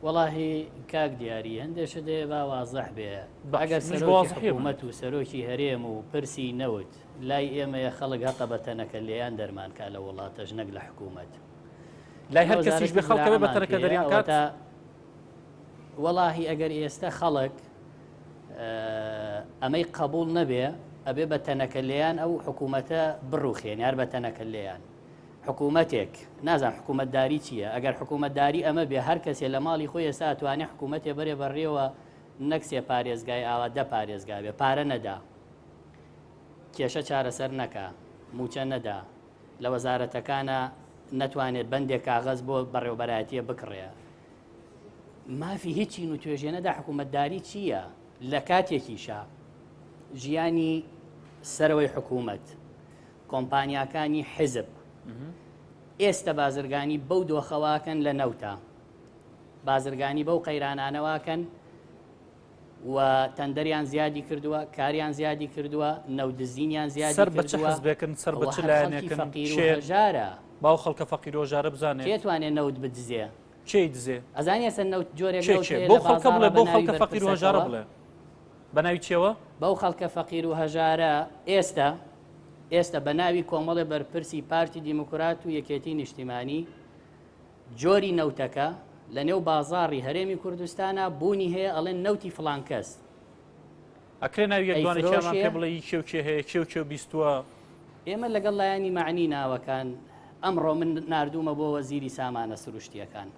وەڵاهی کاک دیاری هەندێ شت هەیە با وازح بێ ئەگەر سەرۆکی حکوومەت و سەرۆکی هەرێم و پرسی نەوت لای ئێمەیە خەڵک هەقە بە تەنەکە لێیان دەرمان کا لە وڵاتەش نەک لە حکوومەت لای هەر کەسیش بێ خەڵکە بە تەنەکە دەریان کات وەڵاهی ئەگەر ئێستا خەڵک ئەمەی قبول نەبێ ئەبێ بە تەنەکە لێیان ئەو حکوومەتە بڕوخێن یار بە تەنەکە لێیان حکوومەتێک، نازانم حکوومەتداری چییە، ئەگەر حکوومەتداری ئەمە بێ هەر کەسێ لە ماڵی خۆی ئێستا ئەتوانێ حکوومەتێ بەرێ بەڕێوە نەک سێ پارێزگای ئاوا دە پارێزگا بێ پارە نەدا کێشە چارەسەر نەکا مووچە نەدا لە وەزارەتەکانە نەتوانێت بەندێک کاغەز بۆ بەڕێوبەرایەتیە بکڕێ مافی هیچ چین و توێژێنەدا حکوومەتداری چییە لە کاتێکیشا ژیانی سەرەوەی حکوومەت کۆمپانیاکانی حیزب ئێستە بازرگانی بەو دۆخەواکەن لە نەوتە بازرگانی بەو قەیرانانەواکەن و تەندەریان زیادی کردووە کاریان زیادی کردووە نەودزینیان زیادی سەر بە چ حزبێکن سەر بە چ لایەنێکن هەژارە باو خەڵکە فەقیر و هەژارە بزانێت کێ توانێ نەوت بدزێ کێی دزێ ئەزانی ئێستا نەوت جۆرێک نەوت هەیە بۆ خەڵکە بڵێ بۆ خەڵکە فەقیر و هەژارە بڵێ بە ناوی چێوە؟ بەو خەڵکە فەقیر و هەژارە ئێستا ئێستا بە ناوی کۆمەڵێ بەرپرسی پارتی دیموکرات و یەکێتی نیشتیمانی جۆری نەوتەکە لە نێو بازاڕی هەرێمی کوردستانە بوونی هەیە ئەڵێن نەوتی فڵان کەس. ئەکرێ ناوی یەک دوانێکیانمان پێ بڵێ ی کێ و کێ هەیە کێ و کێ بیستووە؟ ئێمە لەگەڵ لایەنی مەعنی ناوەکان ئەمڕۆ من ناردوومە بۆ وەزیری سامانە سروشتییەکان.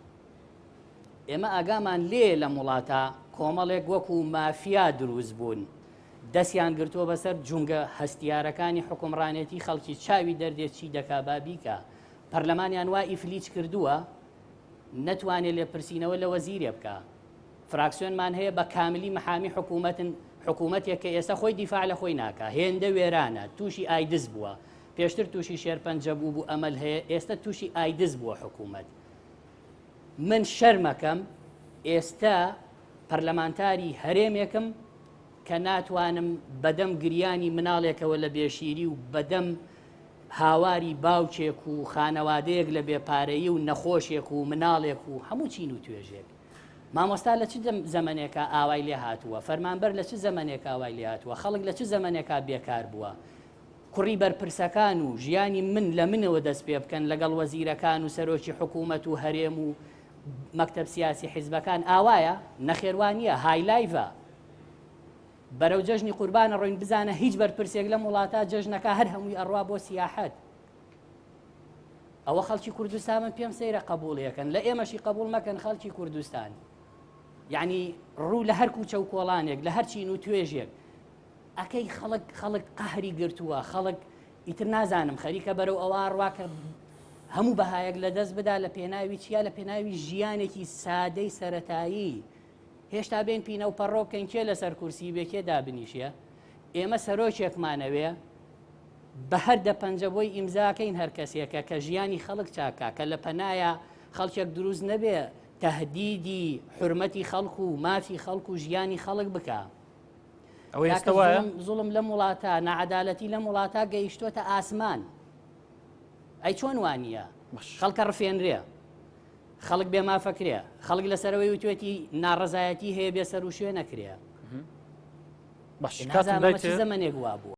ئێمە ئاگامان لێیە لەم وڵاتە کۆمەڵێک وەکو مافیا دروست بوون دەستیان گرتووە بەسەر جونگە هەستیارەکانی حوکمڕانێتی خەڵکی چاوی دەردێ چی دەکا با بیکا پەرلەمانیان وا ئیفلیج کردووە نەتوانێ لێپرسینەوە لە وەزیرێ بکا فراکسیۆنمان هەیە بە کاملی محامی حکوومەتن حکوومەتێک کە ئێستا خۆی دیفاع لە خۆی ناکا هێندە وێرانە تووشی ئایدز بووە پێشتر تووشی شێرپەنجە بوو بوو ئەمەل هەیە ئێستا تووشی ئایدز بووە حکوومەت من شەرمەکەم ئێستا پەرلەمانتاری هەرێمێکم کە ناتوانم بەدەم گریانی مناڵێکەوە لە بێشیری و بەدەم هاواری باوکێک و خانەوادەیەک لە بێپارەیی و نەخۆشێک و مناڵێک و هەموو چین و توێژێک مامۆستا لە چ زەمەنێکا ئاوای لێ هاتووە فەرمانبەر لە چ زەمەنێک ئاوای لێ هاتووە خەڵک لە چ زەمەنێکا بێکار بووە کوڕی بەرپرسەکان و ژیانی من لە منەوە دەست پێ بکەن لەگەڵ وەزیرەکان و سەرۆکی حکوومەت و هەرێم و مەکتەب سیاسی حیزبەکان ئاوایە؟ نەخێر وا نییە های لایڤە بەرەو جەژنی قوربان ئەڕۆین بزانە هیچ بەرپرسێک لەم وڵاتە جەژنەکە هەر هەمووی ئەڕوا بۆ سیاحەت ئەوە خەڵکی کوردستان من پێم سەیرە قبوڵیەکەن لە ئێمەشی قبول مەکەن خەڵکی کوردستان یعنی ڕوو لە هەر کوچە و کۆڵانێک لە هەر چین و توێژێک ئەکەی خەڵک خەڵک قەهری گرتووە خەڵک ئیتر نازانم خەریکە بەرەو ئەوە ئەڕوا کە هەموو بەهایەک لە دەست بدا لە پێناوی چیا لە پێناوی ژیانێکی سادەی سەتایی هێشتا بێن پینە و پەڕۆ بکەین کێ لەسەر کورسی بێ کێ دابنیشە ئێمە سەرۆکێکمانەوێ بە هەر دە پەنجە بۆی ئیمزاکەین هەر کەسێکە کە ژیانی خەڵک چاکە کە لە پەنایە خەڵکێک دروست نەبێ تهدیدی حرمەتی خەڵک و مافی خەڵک و ژیانی خەڵک بکە. ئەوە ئێستا وایە؟ زوڵم لەم وڵاتە نەعەدالەتی لەم وڵاتە گەیشتۆتە ئاسمان ئەی چۆن وانە خەڵکە ڕفێنرێ خەڵک بێ مافەکرێ خەڵک لەسەرەوەی وتوێتی ناڕزایەتی هەیە بێ سەر و شوێ نەکرێ باش زەمەنێک وا بووە.